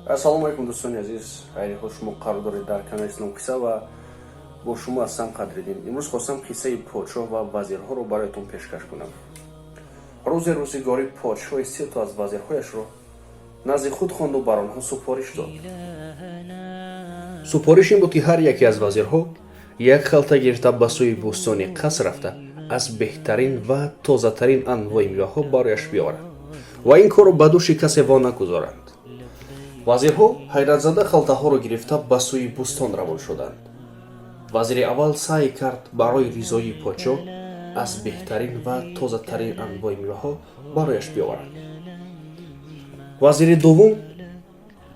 Ассалому алайкум, дӯстони азиз. Хайри шумо қарор доред дар канали Ислом Қисса ва бо шумо ҳастам, Қадриддин. Имрӯз хостам қиссаи подшоҳ ва вазирҳоро бароятон пешкаш кунам. Рӯзе рӯзигорӣ подшоҳи се то аз вазирҳояшро назди худ хонду бар онҳо супориш дод. Супориш ин буд, ки ҳар яке аз вазирҳо як халта гирифта, ба сӯи бӯстони қаср рафта, аз беҳтарин ва тозатарин анвои меваҳо барояш биёрад ва ин корро ба дӯши касе во нагузоранд. Вазирҳо ҳайратзада халтаҳоро гирифта, ба сӯи бӯстон равон шуданд. Вазири аввал саъй кард, барои ризоии подшоҳ аз беҳтарин ва тозатарин анвои меваҳо барояш биёварад. Вазири дуввум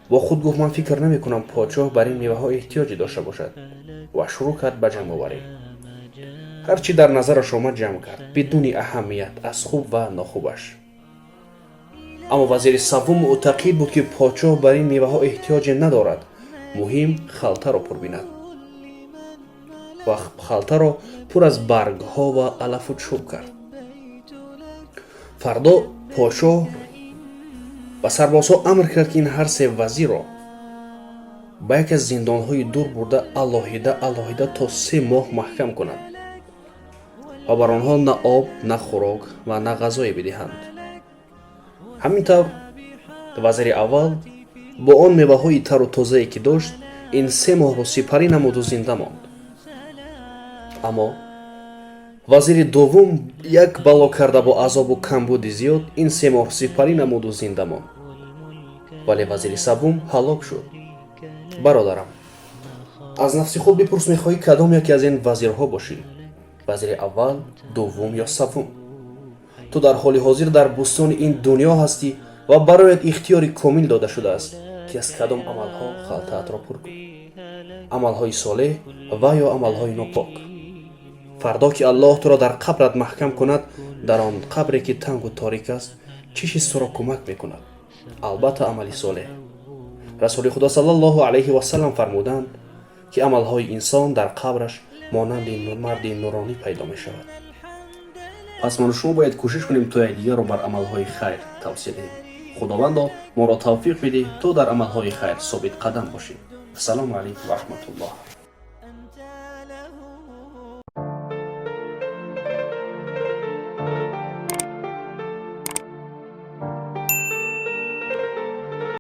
бо худ гуфт: «Ман фикр намекунам, подшоҳ бар ин меваҳо эҳтиёҷе дошта бошад», ва шурӯъ кард ба ҷамъоварӣ. Ҳар чӣ дар назараш омад, ҷамъ кард, бидуни аҳамият аз хуб ва нохубаш. Аммо вазири саввум мӯътақид буд, ки подшоҳ бар ин меваҳо эҳтиёҷе надорад, муҳим халтаро пур бинад, ва халтаро пур аз баргҳо ва алафу чӯб кард. Фардо подшоҳ ба сарбозҳо амр кард, ки ин ҳар се вазирро ба яке аз зиндонҳои дур бурда, алоҳида алоҳида то 3 моҳ маҳкам кунанд ва бар онҳо на об, на хӯрок ва на ғазое бидиҳанд. Ҳамин тавр, вазири аввал бо он меваҳои тару тозае, ки дошт, ин 3 моҳро сипарӣ намуду зинда монд. Аммо вазири дуввум як бало карда, бо азобу камбуди зиёд ин 3 моҳ сипарӣ намуду зинда монд, вале вазири саввум ҳалок шуд. Бародарам, аз нафси худ бипурс: мехоҳӣ кадом яке аз ин вазирҳо бошӣ? Вазири аввал, дуввум ё саввум? Ту дар ҳоли ҳозир дар бӯстони ин дунё ҳастӣ ва бароят ихтиёри комил дода шудааст, ки аз кадом амалҳо халтаатро пур кунӣ: амалҳои солеҳ ва ё амалҳои нопок. Фардо ки Аллоҳ туро дар қабрат маҳкам кунад, дар он қабре, ки тангу торик аст, чӣ чиз туро кӯмак мекунад? Албатта, амали солеҳ. Расули Худо саллаллоҳу алайҳи васалам фармуданд, ки амалҳои инсон дар қабраш монанди марди нуронӣ пайдо мешавад. Пас ману шумо бояд кӯшиш кунем, то якдигарро бар амалҳои хайр тавсия диҳем. Худовандо, моро тавфиқ бидиҳ, то дар амалҳои хайр собитқадам бошем. Ассалому алайкум ва раҳматуллоҳ.